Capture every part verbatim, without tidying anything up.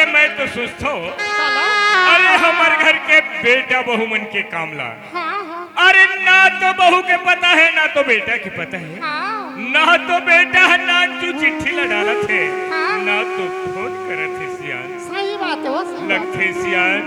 मैं तो सोचथों, साला। अरे हमर घर के बेटा बहू मन के काम ला। हाँ, हाँ। अरे ना तो बहू के पता हे, ना तो बेटा के पता हे। हाँ। ना तो बेटा ह नानचुन चिट्ठी ला डालत हे, हाँ। ना तो फोन करत हे सियान। सही बात हे वो, सही बात। लगथे सियान,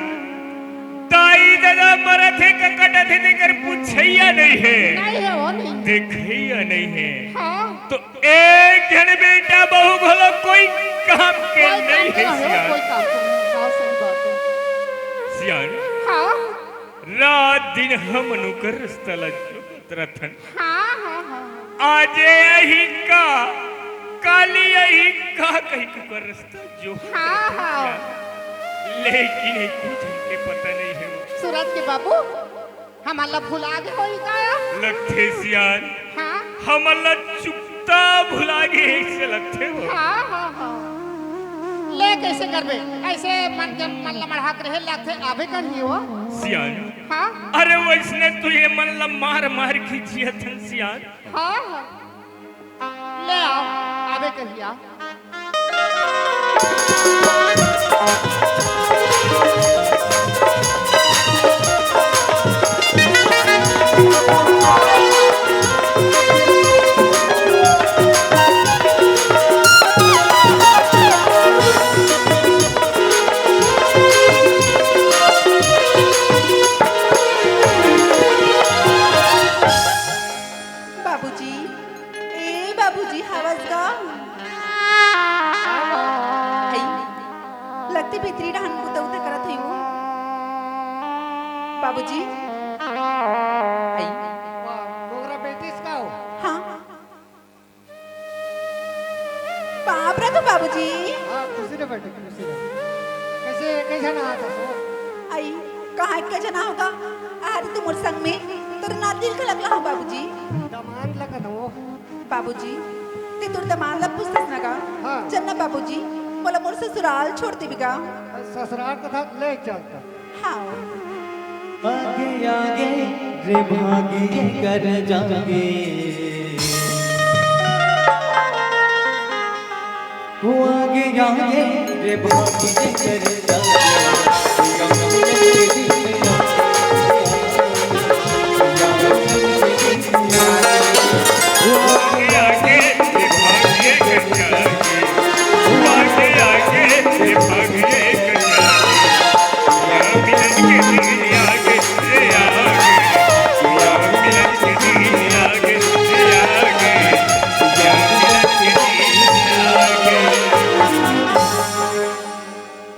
दाई ददा मरत हे, ककटत हे, तेकर पूछइया नइ हे। नइ हे, वो नइ। देखइया नइ हे। हाँ। तो एक झन बेटा बहू घलो कोई काम के कोई काम नइ के हे नइ हे, सियान। कोई काम के नइ हे। हाँ, सही बात हे। सियान, हाँ। रात दिन हमन ओकर रस्ता ला जोहत रथन। हाँ, हाँ, हाँ। आज ए आही का, काली आही का कहिके ओकर रस्ता जोहत रथन, हाँ। सियान। लेकिन एको झन के पता नइ हे वो। सूरज के बाबू, हमन ला भुला गे होही का? लगथे सियान। हाँ। हमन ला चुकता भुला गे हे, अइसे लगथे वो। हाँ, हाँ, हाँ। ले कइसे करबे? अइसे मन के मन ला मढ़ा के रहे लगथे, आबे करही वो। सियान। हाँ। अरे वइसने तो ये मन ला मार मार के जियत हन सियान। हाँ, हाँ। ले आ, आबे करही। बाबूजी, ए बाबूजी, हवस गा? आई, लगथे भीतरी डहन बुता उता करत होही वो। बाबूजी? आई। वाह, मोगरा बेटिस का हो? हाँ। पाँव परत हों बाबूजी। हाँ, खुशी रह बेटी, खुशी रह। कइसे, कइसे ना आता हो? आई, कहाँ के जना होगा? आज तो मोर संग में तोर नाती ल घलक लाहूँ बाबूजी। दमांद लगत हो। बाबूजी, ते तोर दमांद ला पूछथस ना गा? हाँ। चल ना बाबूजी, मोला मोर ससुराल छोड़ देबे गा। ससुराल कथस ले चलत। हाँ। आगे आगे रे भागिए कर जागे। वो आगे आगे रे भागिए कर जागे।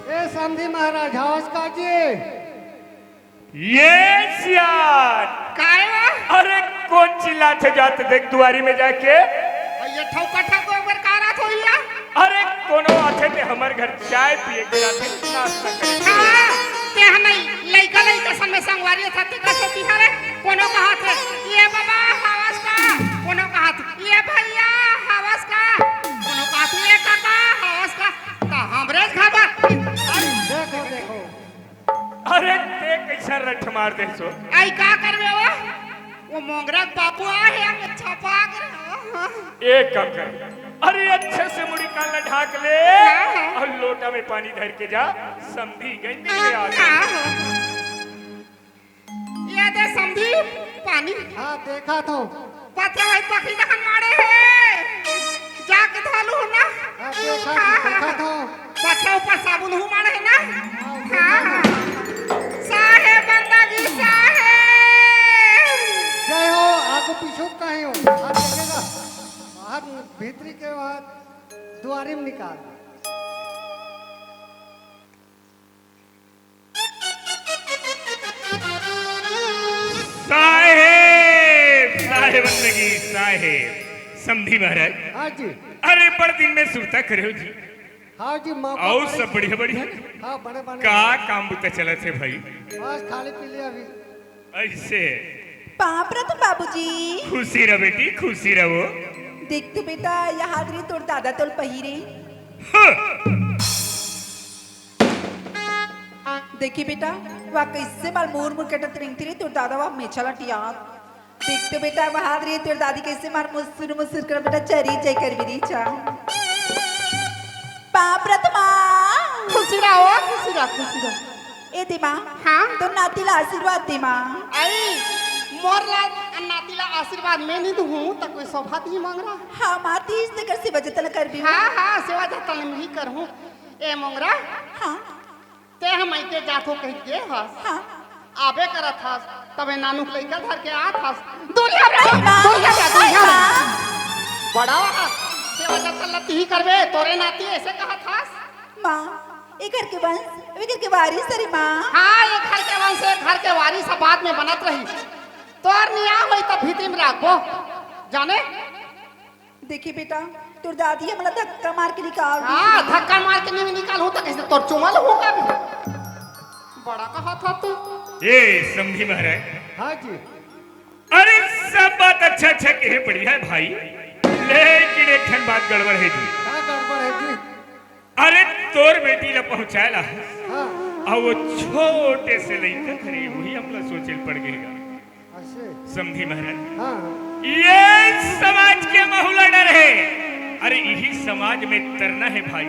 ए समधी महाराज, हवस का जी? ये सियान! काय बा? अरे कोन चिल्लात हे, जात देख दुआरी में जाके। अइया ठौका ठौका ऊपर का रात होइया? अरे कोनो आथे ते हमर घर चाय पिए के आथे, नाश्ता करे के। हाँ, ते ह नहीं, लइका लइका सन में संगवारी था, ते कइसे तिहारे? कोनो कहाथे, "ये बाबा, हवस का?" कोनो कहाथे, "ये भइया, हवस का?" कोनो कहाथे, "ये काका, हवस का?" त हमरे घर बा। देखो, देखो। अरे, ते कइसन रठ मार देसो? आई का करबे वो? वो मोंगरा के बाबू आहे, हमें छपा के रहो। एक काम कर, अरे, अच्छे से मुड़ी कान ला ढाक ले हाँ, हाँ। अउ लोटा में पानी धर के जा, समधी गंदी में आ गई। हाँ, हाँ। ये दे समधी पानी। हाँ, देखत हों। पथरा भाई पखरी दहन मारे हे। जाके धो लूहू ना। हाँ, देखत हों, हाँ, हाँ, देखत हों। पथरा ऊपर साबुन हूँ मारे हे ना। हाँ, हाँ, हाँ। साहेब बंदा जी, साहेब। जय हो, आगू पीछू काहे हो? हाथ देखेगा। बाहर भीतरी के बाहर दुआरी में निकाल। साहेब, साहेब बंदगी, साहेब। समधी महाराज। हाँ जी। अरे, बड़ दिन में सुरता करे हो जी। हाँ जी, मौका अउ पड़े सब जी। बढ़िया, बढ़िया? हाँ, बड़े, बड़े। का काम बुता चलत हे भाई? बस खाली पी लिया अभी। अइसे। पाँव परत हों बाबूजी। खुशी रह बेटी, खुशी रहो। देख तो बेटा, यहाँ रे तोर दादा तोल पहिरे। हाँ। देखी बेटा, वा कइसे माल मुर मुर कटत रेंगथे रे, तोर दादा वा मेछा लटियात। देख तो बेटा, वा हाथ रे, तोर दादी कइसे मार मुसुर मुसुर कर बेटा, चरी जय कर बिरी चा। पाँव परत हों माँ। खुश खुशी रहो, खुशी रहो, खुशी रहो। ए दे माँ, हाँ? तो नाती ला आशीर्वाद दे माँ। आई, मोर ला नाती ला आशीर्वाद मैं नहीं दूँ, तो कोई शोभा दी मंगरा। हाँ माँ, तीज ते कर सेवा जतन कर भी। हाँ, हाँ, सेवा जतन मैं ही करूँ। ए मंगरा, हाँ। ते हम ऐते जाथो कह दे हस। हाँ। आबे करत हस, तबे नानुक लइका धर के आत हस। दूरिया रे, दूरिया रे, दूरिया रे। बड़ा सेवा जतन लती ही करबे, तोरे नाती ऐसे कहत हस। माँ, ए घर के वंश, ए घर के वारिस हरे माँ। हाँ, ए घर के वंश, ए घर के वारिस ह बाद में बनत रही। तोर निया होई त भीतरी में राखबो। जाने? देखी बेटा, तोर दादी हमला धक्का मार के निकाल दी। हाँ, धक्का मार के नहीं निकाल होता, कैसे तोर चुमा लहूँ का भी। बड़ा कहा था तू। ए, समधी महाराज। हाँ जी। अरे, सब बात अच्छा अच्छा कहे, बढ़िया है भाई, लेकिन एक ठन बात गड़बड़ है जी। का गड़बड़ है जी? अरे, तोर बेटी ला पहुंचाए ला, हाँ। अउ वो छोटे से लइका हरे, वही हमला सोचे ल पड़ गए गा। अइसे? समधी महाराज, हाँ। ये समाज के महू ला डर है। अरे, यही समाज में तरना है भाई,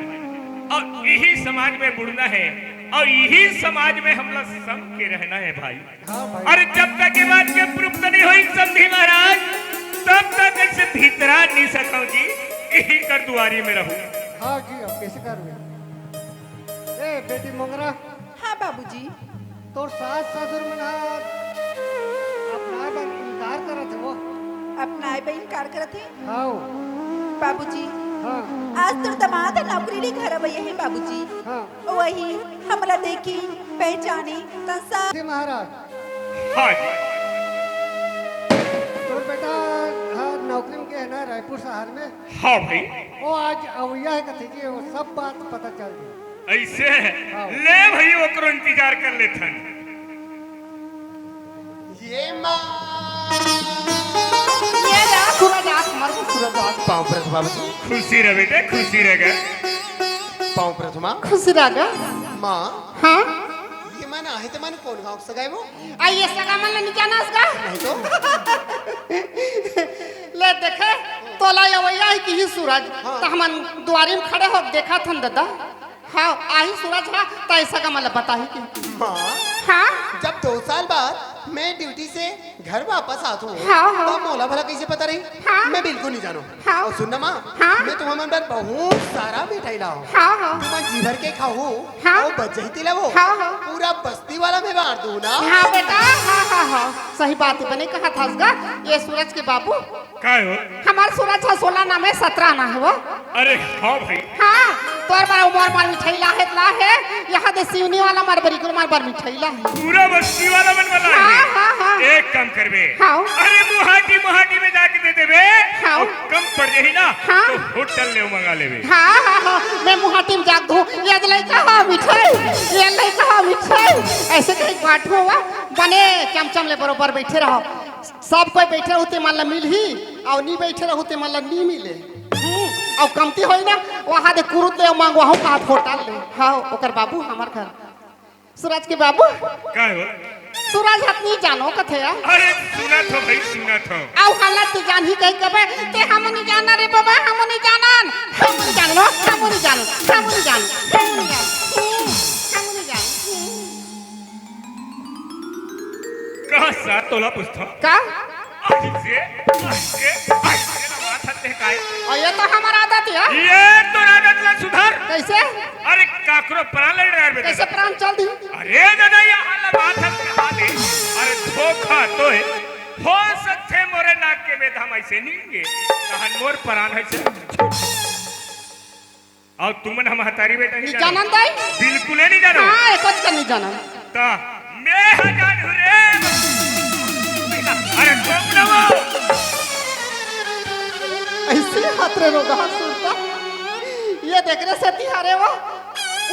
अउ यही समाज में बुड़ना है, अउ यही समाज में हमला सम के रहना है भाई। हाँ भाई। अरे, जब तक ये बात के प्रूफ नहीं होई समधी महाराज, तब तक ऐसे भीतरा नहीं सकूं जी, यही कर दुआरी में रहूं। हाँ जी, अब कैसे करोगे? ए बेटी मोंगरा। हाँ बाबूजी। तोर सास ससुर मन ह अपनाए बर इनकार करत हे वो। अपनाए बर इनकार करत हे? हाँ। बाबूजी, हाँ। आज तोर दमाद ह नौकरी ले घर अवइया हे बाबूजी। हाँ। वही हमला देखी, पहचानी, त सा- जी महाराज। हाँ जी। तोर बेटा ह नौकरी में गे हे ना रायपुर शहर में? हाँ भाई। वो आज अवइया हे कथे जी, वो सब बात पता चल गे। अइसे? हाँ। ले भाई, ओकरो इंतजार कर लेथन। ये माँ। ये रे, सूरज आज, मर गो सूरज आज। पाँव परत हँव बाबूजी। खुशी रह बेटे, खुशी रह गा। पाँव परत हँव माँ। खुशी रह गा। माँ। हाँ? ये मन आहे ते मन कोन गाँव के सगा हे वो? आ, ये सगा मन ला नहीं जानस गा? नहीं तो। ले देखे, तोला अवइया हे किही सूरज, हाँ। त हमन दुआरी में खड़े हो देखाथन दादा। हाँ, आही सूरज ह, त ए सगा मन ला बताही कि। माँ, हाँ? जब दो साल बाद मैं ड्यूटी से घर वापस आथों, हाँ, हाँ। त मोला भला कैसे पता रही? हाँ। मैं बिल्कुल नहीं जानों। हाँ। अउ सुन ना माँ, हाँ। मैं तुमन बर बहुत सारा मिठाई लाहूँ। हाँ, हाँ। तुमन जी भर के खाहू, हाँ। अउ बच जाही तेला वो। हाँ, हाँ। पूरा बस्ती वाला में बांट दूँ ना। हाँ बेटा, हाँ, हाँ, हाँ। सही बात हे, बने कहत हस गा, ये सूरज के बाबू। काय हो? हमर सूरज ह सोलह ना हे, सत्रह ना हे वो। अरे हाँ भाई। हाँ, तोर बर अउ मोर बर मिठाई लाहे, लाहे। यहाँ दे सिवनी वाला मोर बर, इकरो मोर बर मिठाई लाहे। पूरा बस्ती वाला मन वाला हाँ, हे। हाँ, हाँ। एक काम करबे। हाँ। अरे मुहाटी, मुहाटी में जाके दे देबे। हाँ। अउ कम पड़ जाही ना, हाँ। त होटल ले मंगा लेबे। हाँ, हाँ, हाँ। मैं मुहाटी में जाके दूँ, ये लइका ह मिठाई, ये लइका ह मिठाई। अइसे कही बांटहूँ वो, बने चमचम ले बरोबर बइठे रहो। सब कोई बइठे रहू ते मन ला मिलही, अउ नी बइठे रहू ते मन ला नी मिले। हम्म, अउ कमती होही ना, वहाँ दे कुरुत ले मंगवाहूँ का होटल ले। हाँ, ओकर बाबू हमर घर। सूरज के बाबू। काय हो? सूरज ह त नी जानों कथे यार। अरे सुनत हँव भाई, सुनत हँव। अउ हालत ते जानही कही कबे, ते हम नी जानन रे बाबा, हम नी जानन। हम नी जानन, हम नी जानन, हम नी जानन, हम नी जानन। हम्म, हम नी जानन। हम्म। का सार तोला पूछथँव? का? अइसे, अइसे, अइसे ना बात हते काय? अउ ये तो हमर आदत हे। ये तोर आदत ला सुधार। कैसे? अरे काकरो प्राण ले डराय बे। कैसे प्राण चल दी? अरे दादा, ये हाल बात हते कहाँ दे? अरे धोखा तो हे। हो सकथे मोरे नाक के बेधा म अइसे नी गे। तहन मोर प्राण हे से। अउ तुमन ह महतारी बेटा नी नी जानव? जानन दाई? बिल्कुल नी जानव। हाँ, एको च नी जानन। त मैं ह जानहूँ रे। अरे चुप ना वो। अइसे हाथ रे रोगहा सुरता। ये देख रे सेती हरे वो।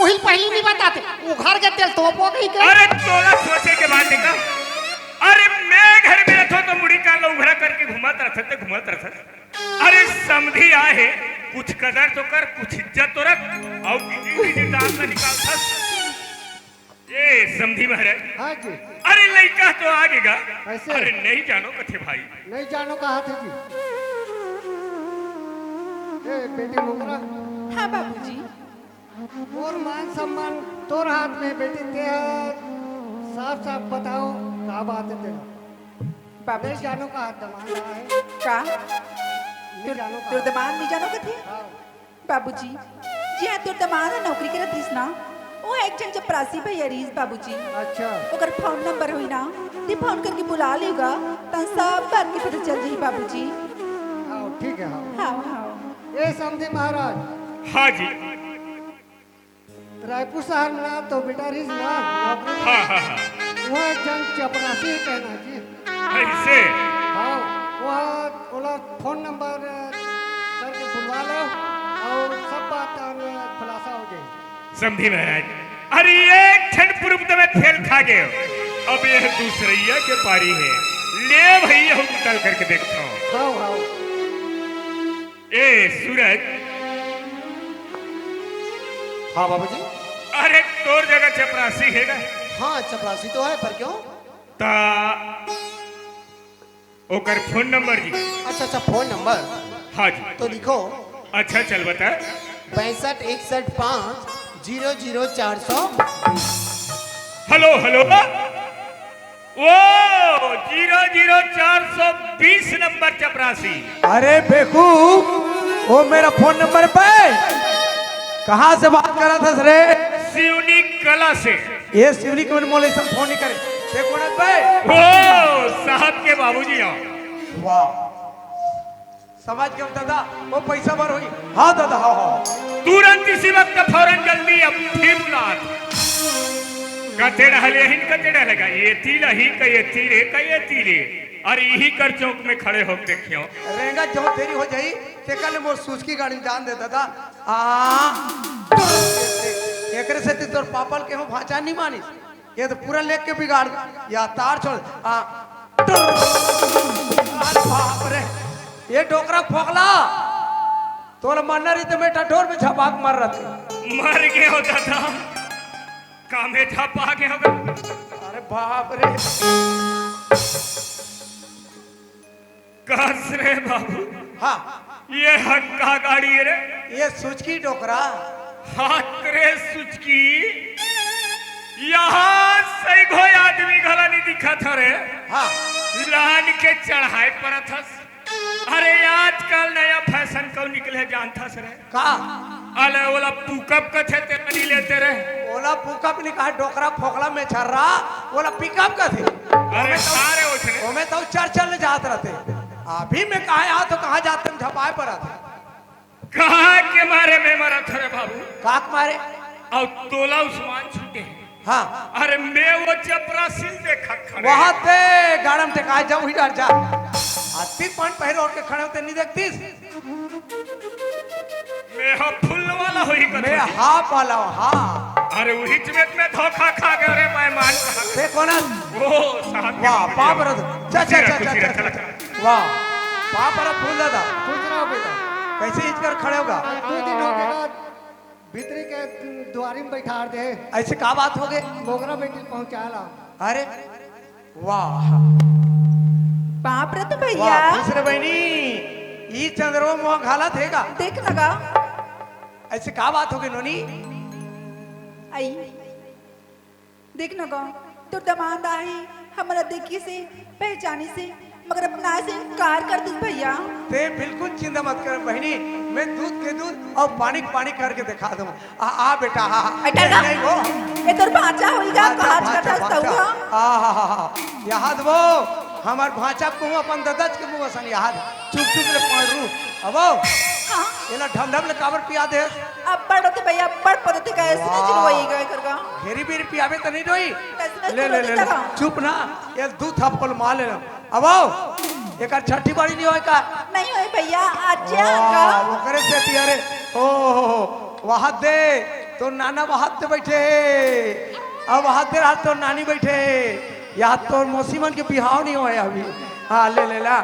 उहिल पहिली नी बताते। उघर के तेल तोप हो गई के। अरे तोला सोचे के बात हे का? अरे मैं घर में रथों त मुड़ी कान ला उघरा करके घूमत रथस ते घूमत रथस। अरे समधी आए हे, कुछ कदर तो कर, कुछ इज्जत तो रख। अउ बीजी बीजी दांत ला निकालथस। ए समधी महाराज। हाँ जी। अरे लइका तो आ गे गा। कैसे? अरे नी जानों कथे भाई। नी जानों कहथे जी। ए बेटी मोंगरा। हाँ बाबूजी। मोर मान सम्मान तोर हाथ में बेटी, ते ह साफ साफ बताओ का बात हे तेला। बाबूजी। नहीं जानो का दमांद आय? का? नहीं तोर, जानो का? तोर दमांद नहीं जानो कथे? हाँ। बाबूजी, जिहाँ तोर दमांद ह नौकरी करत रिहिस ना, वो एक झन चपरासी भैया रिहिस बाबूजी। अच्छा। ओकर फोन नंबर होही ना, ते फोन करके बुला लेगा, त सब बात के पता चल जाही बाबूजी। हाँ, ठीक है, हाँ। हाँ, हाँ। ए समधी महाराज। हाँ जी। रायपुर शहर में ना तो बेटा रिहिस ना, नौकरी। हाँ, हाँ, हाँ। वो एक झन चपरासी कहना जी। ऐसे? हाँ, वो ओला फोन नंबर करके बुलवा लो और सब बात खुलासा हो जाए। समधी महाराज, अरे एक ठन proof तो मैं फेल खा गए। अब ये दूसरैया के पारी है, ले भैया, हम उतल करके देखता हूँ। हाँ, हाँ। ए सूरज। हाँ बाबूजी। अरे तोर जगह चपरासी हे ना? हाँ, चपरासी तो है, पर क्यों? ता ओकर फोन नंबर जी। अच्छा, अच्छा, फोन नंबर। हाँ जी। तो लिखो। अच्छा, चल बता। पैंसठ इकसठ पाँच जीरो जीरो चार सौ। Hello, hello. ओ, जीरो जीरो चार सौ बीस नंबर चपरासी। अरे बेकूफ, वो मेरा फोन नंबर पे कहाँ से बात करत हस रे? सिवनी कला से। ये सिवनी के मन मोले सब फोन नहीं करे। ते कोन हस बे? ओ, साहब के बाबूजी हो। वाह, समझ गया दादा, वो पैसा बर होई। हाँ दादा, हाँ, हाँ। तुरंत इसी वक्त फौरन जल्दी अब फिर बुलात। कते डहले हिन, कते डहले का? ये तीर ही का, ये तीर है का, ये तीर है। अरे यही कर चौक में खड़े होके देखियो। रेंगा जो देरी हो जाई, ते कल मोर सूझ की गाड़ी में जान दे दादा। आ, एकरे से तोर पापल के हो भाचा नहीं मानिस। ये तो पूरा लेके बिगाड़, या तार छोड़। आ, टुर। अरे बाप रे, ये डोकरा फोकला, तोला मरना रही तो मैं ढोर में झपाक मर रहते। मर गए हो दादा, का में झपाक गए हो? अरे बाप रे। कस रे बाबू। हाँ। ये हक्का गाड़ी है रे। ये सुचकी डोकरा। हाथ रे सुचकी। यहाँ सही कोई आदमी घला नहीं दिखा था रे। हाँ। लान के चढ़ाई पर थस। अरे आजकल नया फैशन को निकले जानथस रे। का? अले ओला पुकअप कथे ते नहीं लेते रे। ओला पुकअप नहीं कहा, डोकरा फोकला में छर्रा, ओला पिकअप कथे। अरे ओमे तो, सारे उठे। ओमे तो चर्चा ले जात रहते। अभी मैं कहा यहाँ तो कहाँ जाते हम झपाए पर आते। कहाँ के मारे में मरत रे बाबू? काक मारे? और तोला उस्मान छूटे। हाँ। अरे मैं वो चपरासी ल देखा खड़े। वहाँ ते गाड़म टेकाए जाऊ ही डर जा। अति पन पहिर ओढ़ के खड़े होते नहीं देखतीस? मैं हा फुल वाला होई कथो मैं जी। हाफ वाला हूँ, हाँ। अरे वही चमेत में धोखा खा गए रे मेहमान का। ते कोन हस? ओ साहब के वाह, बाबू जी। पाप रत। चा, चा, खुशी रह, चा, चा, खुशी रह, चा, चला, चा। चला। वाह। पाप रत फूल दादा। खुश रहो बेटा। कैसे इचकर खड़े होगा? आज दो दिन हो गया। भीतरी के दुआरी में बैठा दे। ऐसे का बात हो गए? मोगरा बेटी पहुंचा ला। अरे वाह। बाप रे तो भैया। वाह, खुश रे बहनी। ई चंद्रमा मुँह घाला थे का? देख लगा। ऐसे का बात हो गई नोनी? आई। देख न गा, तोर दमांद आही, हमला देखिस हे, पहचानिस हे, मगर अपनाए से इनकार कर दिस भैया। ते बिल्कुल चिंता मत कर बहिनी, मैं दूध के दूध अउ पानी के पानी करके दिखा दूं। आ, आ बेटा, आ, आ। ए, टरका, नहीं, नहीं, वो। ए तोर भांचा होई गा, भांचा, काज भांचा, करत हस भांचा। तहूँ हा। आ, हा, हा, हा। याद वो, हमर भांचा को अपन ददच के मुँह असन याद। चुप, चुप ले पड़रू। अबो। हाँ। एला ढम ढम ले काबर पिया दे? अब्बड़ होते भैया, अब्बड़ पद्धति का ऐसे वाह। नहीं चिलवाई गए कर गा। घेरी बीरी पियाबे त नहीं रोई। कैसे नहीं ले, ले, रोती ले, ले। तरह? चुप ना, ये दू थप्पड़ मार ले। अबो, एकर छठी बारी नहीं होय का? नहीं होय भैया, आज वाह, का? ओकरे से ती, अरे, ओ हो हो, वहाँ दे, तो नाना वहाँ दे बैठे हे। अब वहाँ दे रहा तो नानी बैठे हे। या तोर मौसी मन के बिहाव नहीं होय अभी। हाँ, ले, ले ला।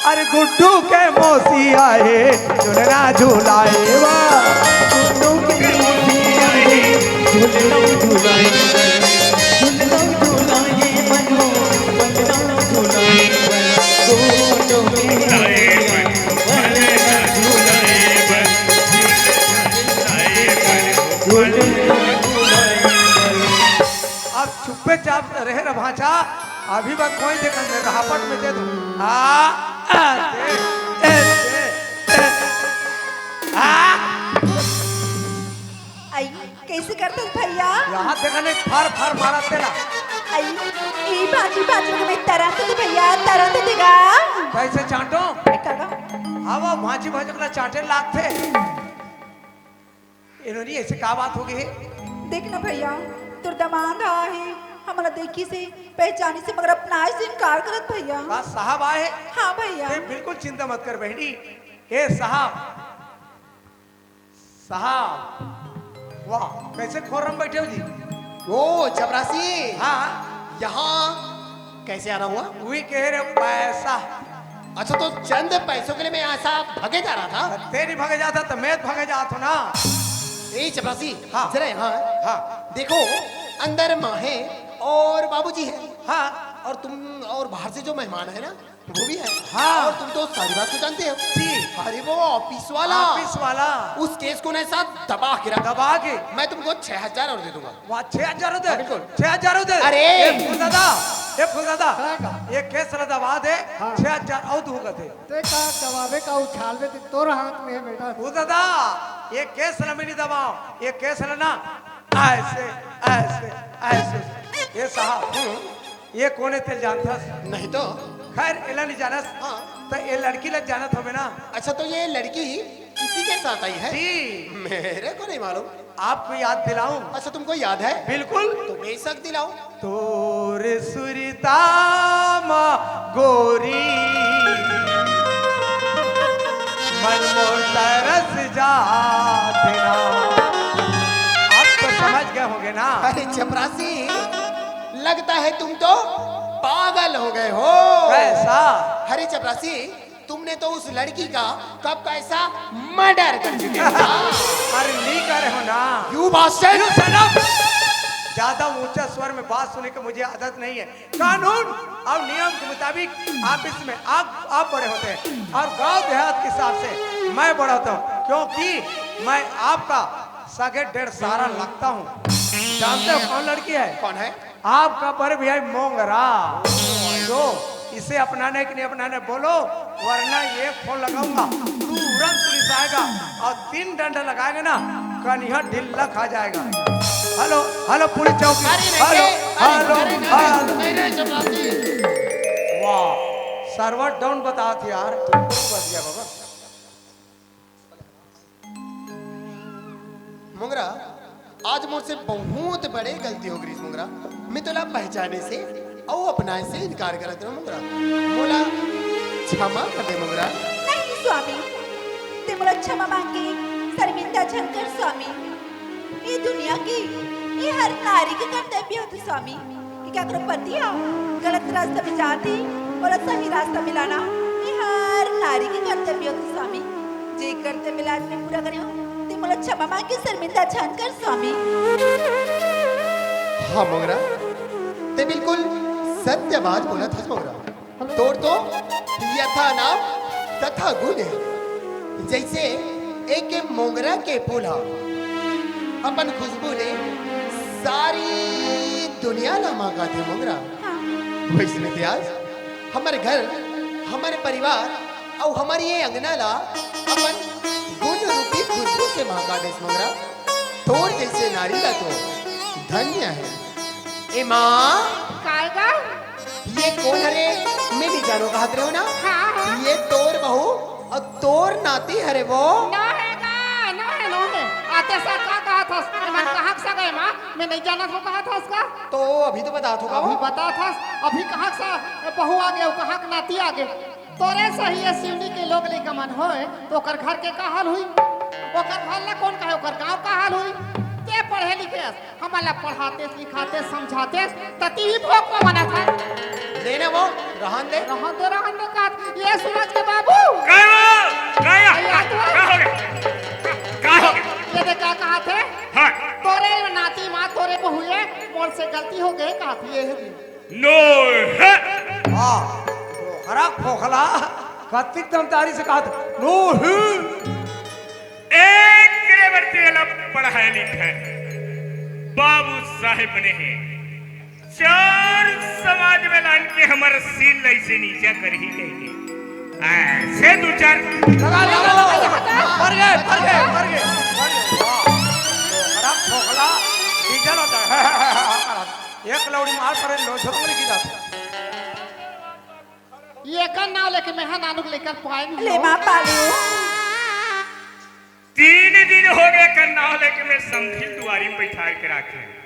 अरे गुड्डू के मौसी आए, झुलना झुलाए वा। गुड्डू के मौसी आए, झुलना झुलाए वा। झुलना झुलाए मनो, झुलना झुलाए वा। गुड्डू के मौसी आए, झुलना झुलाए वा। अब रहे रे भांचा, अभी बा कोई देखन दे, रहापट में दे दो। आ, आ, दे, दे, दे, दे। आ। आई, कैसे करते हो भैया? यहाँ देखा नहीं, फार फार मारा तेला। आई, ई बाजू बाजू में तरंत दे भैया, तरंत देगा। कैसे चाटो? ए, काका। हाँ, वो भांची भांची अपना चाटे लागथे। इन्होंने ऐसे का बात हो गई है? देख ना भैया, तोर दमांद आए हे, हमला देखी से, पहचानी से, मगर अपना से इनकार करत भैया। का साहब आए हैं? हाँ भैया। ए, बिल्कुल चिंता मत कर बहनी। ए साहब, साहब, वाह, कैसे खोरम बैठे हो जी? ओ, चपरासी। हाँ। यहाँ कैसे आना हुआ? वही कह रहे पैसा। अच्छा, तो चंद पैसों के लिए मैं ऐसा भगे जा रहा था? तेरी भगे जाता तो मैं भगे जाता ना। ए चपरासी, हाँ। जरा यहाँ। हाँ। देखो, अंदर माँ है और बाबूजी है। हाँ। और तुम, और बाहर से जो मेहमान है ना, वो भी है। हाँ। और तुम तो सारी बात को जानते हो। जी। अरे, वो ऑफिस वाला। ऑफिस वाला। उस केस को ना ऐसा दबा के रख। दबा के। मैं तुमको छह हजार और दे दूंगा। वाह, छह हजार होते? हाँ, बिल्कुल। छह हजार होते? अरे! ए, फूल दादा, ए, फूल दादा, हाँ, का? ये केस ला दबा दे, हाँ। छह हजार और दूंगा थे। ते का दबावे का उछालवे ते तोर हाथ में है बेटा। फूल दादा, ये केस ला मैं नहीं दबाओ, ये केस ला ना, ऐसे, ऐसे, ऐसे। ये साहब, हम्म। ये कोन हे तेला जानथस? नहीं तो। खैर, एला नहीं जानस। हाँ। तो ये लड़की ला जानत होबे ना? अच्छा, तो ये लड़की इसी के साथ आई है? जी। मेरे को नहीं मालूम। आपको याद दिलाऊं? अच्छा, तुमको याद है? बिल्कुल। तो बेशक दिलाओ। तोर सुरता मा गोरी, मन मोर तरस जाथे ना। आप तो समझ गए होंगे ना? अरे चपरासी, लगता है तुम तो पागल हो गए हो। कैसा? अरे चपरासी, तुमने तो उस लड़की का कब का ऐसा मर्डर कर चुके हो। अरे नहीं करे हो ना। You bastard! You shut up! ज्यादा ऊंचा स्वर में बात सुनने की मुझे आदत नहीं है। कानून और नियम के मुताबिक आप इसमें आप, आप बड़े होते हैं और गांव देहात के हिसाब से मैं बड़ा होता हूँ, क्योंकि मैं आपका सगे डेढ़ सारा लगता हूँ। जानते हो कौन लड़की है? कौन है? आपका बर भी आई मोंगरा। तो इसे अपनाने कि नहीं अपनाने बोलो, वरना ये फोन लगाऊंगा, तुरंत पुलिस आएगा और तीन डंडा लगाएगा ना, कनिहा ढिल्ला खा जाएगा। हेलो, हेलो पुलिस चौकी। अरे नहीं, हेलो, अरे, हेलो, अरे, अरे, हेलो। नहीं, नहीं, चपरासी। वाह, सर्वर डाउन बतात यार, तुमको बच गया बाबा। मोंगरा, आज मोर से बहुत बड़े गलती हो गई मोंगरा। मैं तोला पहचाने से अउ अपनाए से इनकार करत रहो मोंगरा। मोला क्षमा कर दे मोंगरा। नहीं स्वामी, ते मोला क्षमा मांग के शर्मिंदा झन कर स्वामी। ये दुनिया के, ये हर नारी के कर्तव्य होथे स्वामी। कि काकरो पति ह गलत रास्ता में जात हे, ओला सही रास्ता में लाना, ये हर नारी के कर्तव्य होथे स्वामी। जे कर्तव्य ला आज मैं पूरा करे हूँ, ते मोला क्षमा मांग के शर्मिंदा झन कर स्वामी। हाँ मोंगरा, ते बिल्कुल सत्य बात बोलत हस मोंगरा। तोर तो यथा नाम तथा गुण हे। जैसे एक मोंगरा के फूल ह अपन खुशबू ले सारी दुनिया ला महका दे मोंगरा। हाँ। वैसने ते आज हमर घर, हमर परिवार अउ हमर ये अंगना ला अपन गुण रूपी खुशबू से महका देस मोंगरा। तोर जैसे नारी ला तो धन्य हे। ए माँ। काय गा? ये कोन हरे? मैं नहीं जानो कहत रहे हो ना? हाँ, हाँ। ये तोर बहू अउ तोर नाती हरे वो। नो हे गा, नो हे, नो हे। आते साथ का कहत हस? ए मन कहाँ के सगा ए माँ? मैं नहीं जानत हो कहत हस का? तो अभी तो बतात हो का अभी वो? बतात हस, अभी कहाँ के सा बहू आगे अउ कहाँ के नाती आगे? तोरे सही ये सिवनी के लोग लइका मन होय, तो ओकर घर के का हाल हुई? ओकर घर ला कोन कहे, ओकर गांव का हाल हुई? ते पढ़े लिखे हस, हमन ला पढ़ातेस, लिखातेस, समझातेस, त टीवी भोंक को बनत हे। ले ना वो, रहन दे। रहन दे, रहन दे का? ये सूरज के बाबू। का हो? का हो? अरे, आ तो का हो गया? का हो गया? ये दे का कहत हे? हाँ। तोरे नाती माँ, तोरे बहुए, मोर से गलती हो गई कहत हे, ये है। नो हे। हाँ, हरा खोखला, कतिक दमदारी से कहत, नो हे। एक रे बरती वाला पढ़ाई लिखाई, बाबू साहेब नहीं, चार समाज में लान के हमर सील ऐसे नीचा करही कहिके। आ, से दू चार लगा, लगा, लगा। मर गए, मर गए, मर गए, मर गए। वाह। खराब खोखला, डीजल होता है। एक लौड़ी मार पड़े, लो, झोंक लगी जाता। ये एकर नाव लेके मैं हा नानू के लेकर पाए नहीं ले हो। माँ पालू। तीन दिन हो गए, एकर नाव लेके मैं समधिल दुआरी में बैठा के राखे।